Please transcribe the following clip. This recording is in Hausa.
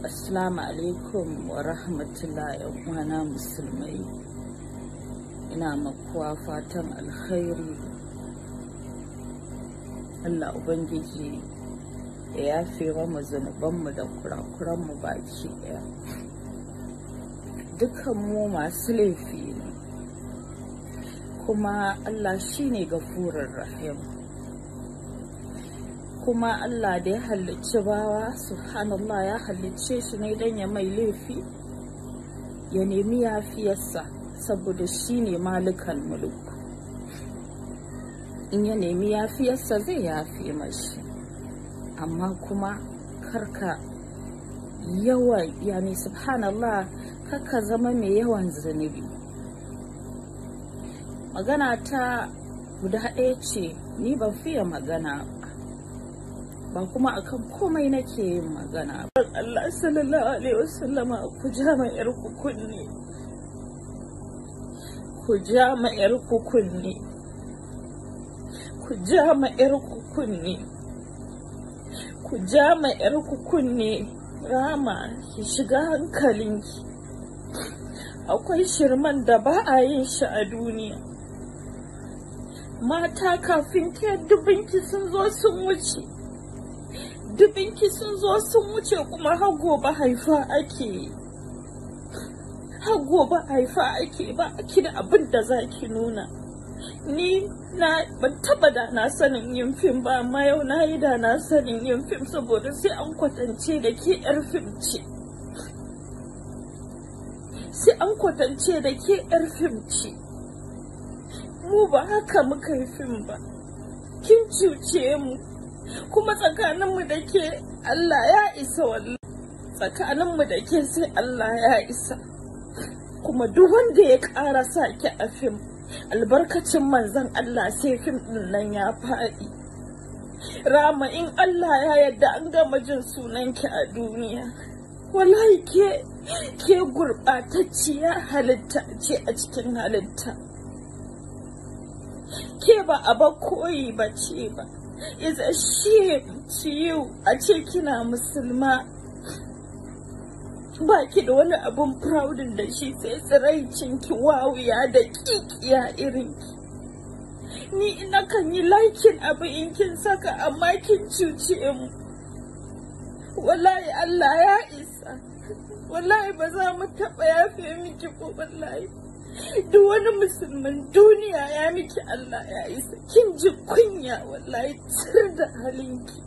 Assalamu alaikum wa rahmatullahi, uwana musulmai. Ina makuwa fatan alkhairi. Allah Ubangiji ya yafe mu zunubanmu da kurakuranmu baki ɗaya. Dukanmu masu laifi ne, kuma Allah shine Gafurar Rahim. Kuma Allah da ya halicci bawa, subhanallah, ya halicce shi ne don ya mai laifi ya nemi yafiyarsa, saboda shi ne malikal mulk. In ya nemi yafiyarsa, zai yafe mashi. Amma kuma karka yawa, yani subhanallah, karka zama mai yawan zunubi. Magana ta guda ɗaya ce, ni ban fiye magana ba, kuma akan komai nake yin magana. Allah sallallahu alaihi wasallama, ku ja ma yar ku kunne, ku ja ma yar ku kunne, ku ja ma yar ku kunne, ku ja ma yar ku kunne. Rama, ki shiga hankalinki. Akwai shirman da ba a yin shi a duniya. Mata kafin ke dubinki sun zo sun wuce, dubinki sun zo sun wuce, kuma har gobe haifa ake, har gobe haifa ake. Ba ki da abin da za ki nuna. Ni na ban taba da na sanin yin fim ba, amma yau na yi da na sanin yin fim, saboda sai an kwatance da ke yar fim ce, sai an kwatance da ke yar fim ce. Mu ba haka muka yi fim ba. Kin cuce mu, kuma tsakaninmu da ke Allah ya isa. Wallahi tsakaninmu da ke sai Allah ya isa. Kuma duk wanda ya ƙara sa ki a fim, albarkacin manzon Allah sai fim ɗin nan ya faɗi. Rama, in Allah ya yarda an gama jin sunanki a duniya. Wallahi ke gurɓatacciya halitta ce a cikin halitta. Ke ba a koyi ba ce ba. Is a shame to you a ce kina musulma, ba ki da wani abun proudin da shi sai tsiraicin ki, wawiya da kikiya irin ki. Ni ina kan yi liking abu in kin saka, amma kin cuce mu. Wallahi Allah ya isa. Wallahi ba za mu taɓa yafe miki ko. Wallahi duk wani musulmin duniya ya miki Allah ya isa. Kin ji kunya wallahi, tir da halinki.